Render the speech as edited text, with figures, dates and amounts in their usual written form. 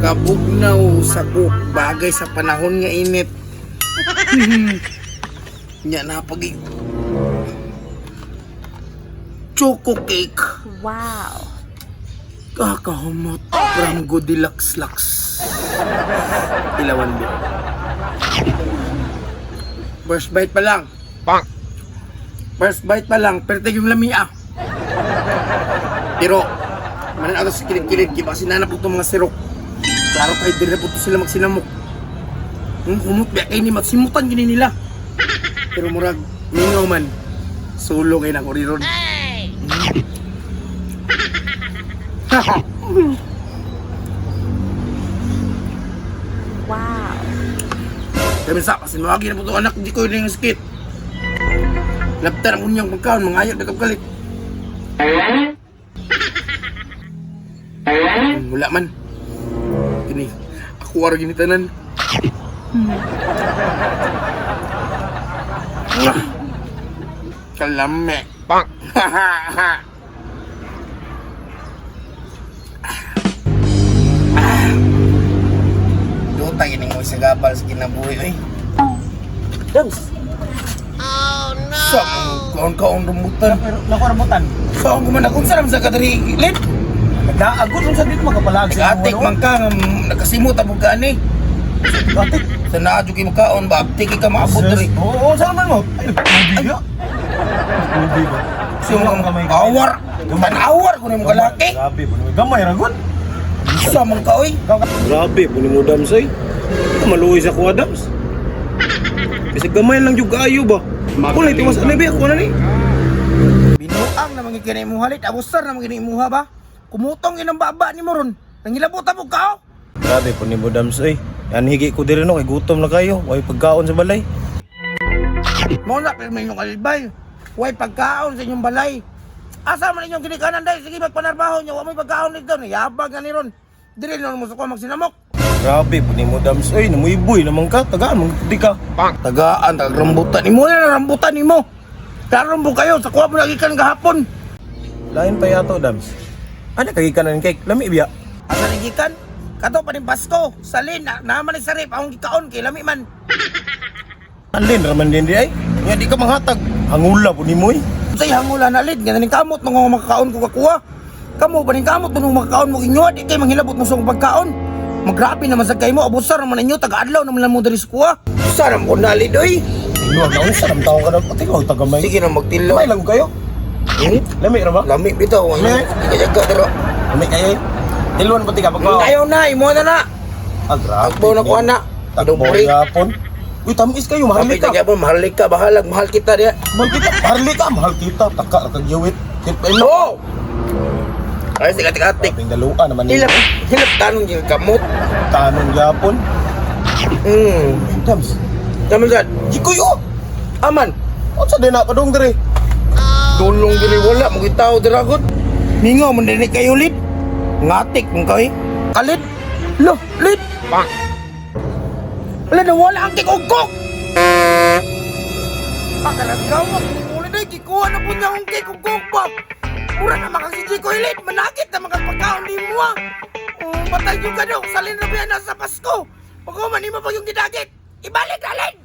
Makabugnaw sa cook bagay sa panahon nga init. Nya napagi choco cake. Wow. Kakahumot from Goldilocks Lux. Ilawan din. First bite pa lang. Bang! First bite pa lang, pero yung lami ah. Pero, manan ako sa kilid-kilid, kaya baka sinanap po itong mga sirok. Klaro kayo, dire po ito sila magsinamok. Humot, biya kayo ni magsimutan gini nila. Pero murag, mingaw man, sulo kayo na kuriron. Wow. Kaya minsan, kasi mawagi na po ito anak, di ko yun yung sakit. Labtan ang unyang pagkaon, mga ayok na kapkalit. Wala man. Kini, ako araw ginitanan. Ah. Kalame. Bang! Duta gini mo sa gabal sa kinabuhi oy. Dams. Sa kaon kaon rambutan. Pero nako rambutan. Sa akong kumanak unsa naman sa kadiri lid. Nagdaagot unsa dito makapalag sa Nagatik man ka nga nakasimot abog ka ani. Atik. Sa naa jud kay makaon ba abtik ka maabot diri. Oo, oo, saan man mo? Ay, nagkubi ya. Nagkubi ba? Sa mga awar, tanawar ko nimo kalaki. Grabe, puno. Gamay ra gud. Sa man ka oy. Grabe, puno mo Dams ay. Maluoy sa kuha Dams. Bisag gamay lang jud kaayo ba. Ako na tiwas ani ba ako na ni. Binuang naman gyud kini imuha lid, abusar naman gini imuha ba? Kumutong inang baba nimo ron. Nangilabot abog ka oh. Grabe puno mo Dams ay. Yan higi ko diri no kay gutom na kayo. Way pagkaon sa balay. Mo na pero may inyong alibay. Way pagkaon sa inyong balay. Asa man inyong ginikanan dahil sige magpanarbaho niyo, wa may pagkaon dito. Niyabag na ni ron. Dili na mo sa ko magsinamok. Grabe puno mo Dams ay, namuyboy naman ka. Tagaan man di ka. Bang! Tagaan, tag rambutan nimo na rambutan nimo. Karon mo kayo sa kuha mo lagi kan gahapon. Lain pa yato Dams. Ana kay kanan cake, lami biya. Asa ni gikan? Kato pa ning Pasko, salin na naman ni sarip akong gikaon kay lami man. Anlin raman din di ay. Nga di ka manghatag. Hangula po ni Moy. Unsay hangula na lid nga ning kamot nung makakaon ko kakuha. Kamo pa ning kamot nung makakaon mo inyo di kay manghilabot mo sa akong pagkaon. Magrabe naman sa kay mo abusar naman ninyo taga-adlaw naman lang mo diri sa kuha. Usar ko na lid oy. Ino na unsa nam taong ka na pati ko tagamay. Sige na magtilaw. Gamay lang ko kayo. Hmm? Lami ra ba? Lami bitaw. Lami? Ikajaga dira. Lami kayo. Tilwan pati ka pagkaon. Ayaw na imo na na. Ah, grabe. Agbaw na kuha na. Tagbo Adong yapon. Uy, tamis kayo, mahal Mahal ka. ka. Mahal ka, bahalag, mahal kita diya. Mahal kita, mahal ka, mahal kita. Taka ra kag yawit. Ino. No! Ay, sige, atik-atik. Kaping daluan naman ni. Hilap, hilap tanong yung kamot. Tanong yapon. Dams. Tama sad. Jikoy oh. Aman, Unsa din na padung diri? dulong diri wala mo gitaw dira gud. Mingaw man dinhi kayo lid. Ngatik man kayo. Kalid. Lo, lid. Bang! Wala na wala ang kikugkok. Pakalat ka mo, muli na kikuha na po niya ang kikugkok ba. Mura na makasiji ko lid, manakit na makapagkaon ni mo ah. Oh, matay yung gano, salin na biya na sa Pasko. Pag man mo pag yung gidagit, ibalik na lid.